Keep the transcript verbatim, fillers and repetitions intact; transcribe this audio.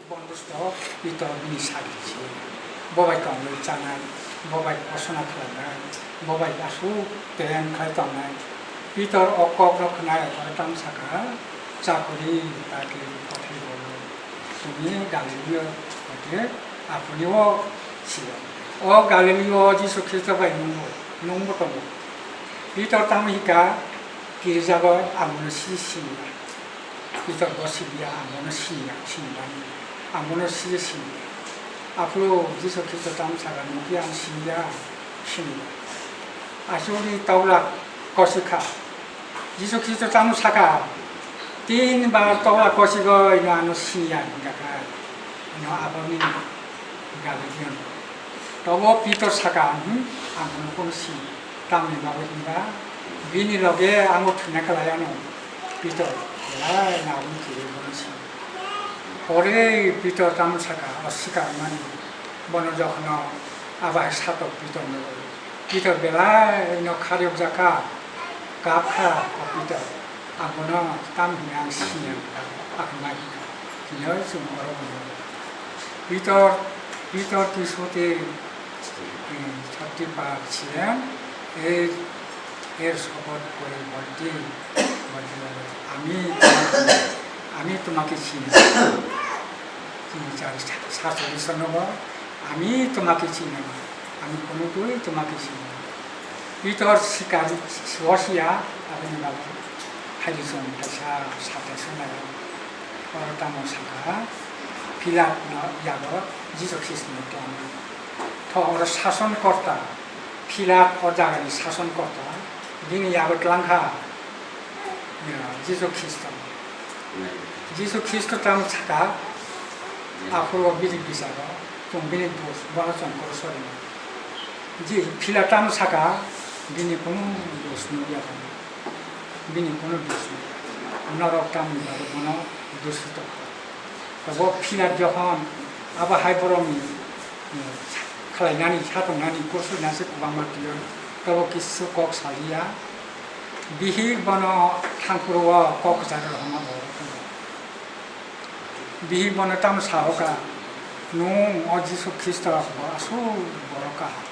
Bondhosto Pitor bini sari se. Bo bai tongwi chanai, bo bai kosona khlainai, bo bai aswk tereng khai tongnai. Pitor o kok rok khwnai, horo tamo saka, "Chakuri, ta khe kothai bo, chini Galileo hwnkhe aphuru o sio. O Galileo Jisu Khristo bai nungbo, nungbo tongo." Pitor tamo hika, kirijago, amono si siniya. Pitor bo siniya, amono siniya, sinimani. Amono si siniya. Aphuru Jisu Khristo tamo saka, "Nukya ang siniya, siniya." Aswkni tawla kosi kha. Jisu Khristo tamo saka, "Tin bar tawla kosigo ino ano siniya," hingkha kha. Ino aboni Galileo. Tobo Pitor saka, "Hmm, ang bono kono sini." Tamni bagwi hwnba, bini loge ango thwina khlai ano Pitor, belai nabung kiri bono sini. Pore Pitor tamo saka, o swkang mani, bono jokhono abo hai satok Pitor no, Pitor belai no kharyokjak kha, kap kha o Pitor. Abono tam hwnwi ang siniya, ang nai hwnka. Hinoi chwng oro hwnwi. Pitor, Pitor tisoti, hmm, thirty bar siyan, er, er sopot kore bolti, bolti, "Ami, ami tomake chini." Chini chari sa-, sa chori sonogo, "Ami tomake chini." Ami kono twi tongma khe sini. Pitor sikar swasiya aboni bagwi. Haidi chwng kaisa sata sanai. Oro tamo saka Pilat no yago Jisu Khristo no tongma. To oro sason korta, Pilat o jagani sason korta, bini yago tlangkha, ya, Jisu Khristo. Jisu Khristo tamo saka, aphuru bini bicharo, chwng bini dos, bono chwng koro sorinai. Ji, Pilat tamo saka, bini kunu dos nukya, bini kunu dos nukya. Norok tamni bagwi bono dos tongkha. Tabo Pilat jokhon abo hai borokni khlainani, satongnani, kursu nasi kwbangma twiwi, tabo kisu kok saliya. Bihik bono thangphuru o kok kwcharo hwnma bo. Bihik bono tamo sahoka, "Nwng o Jisu Khristo bo aswk borok kaham."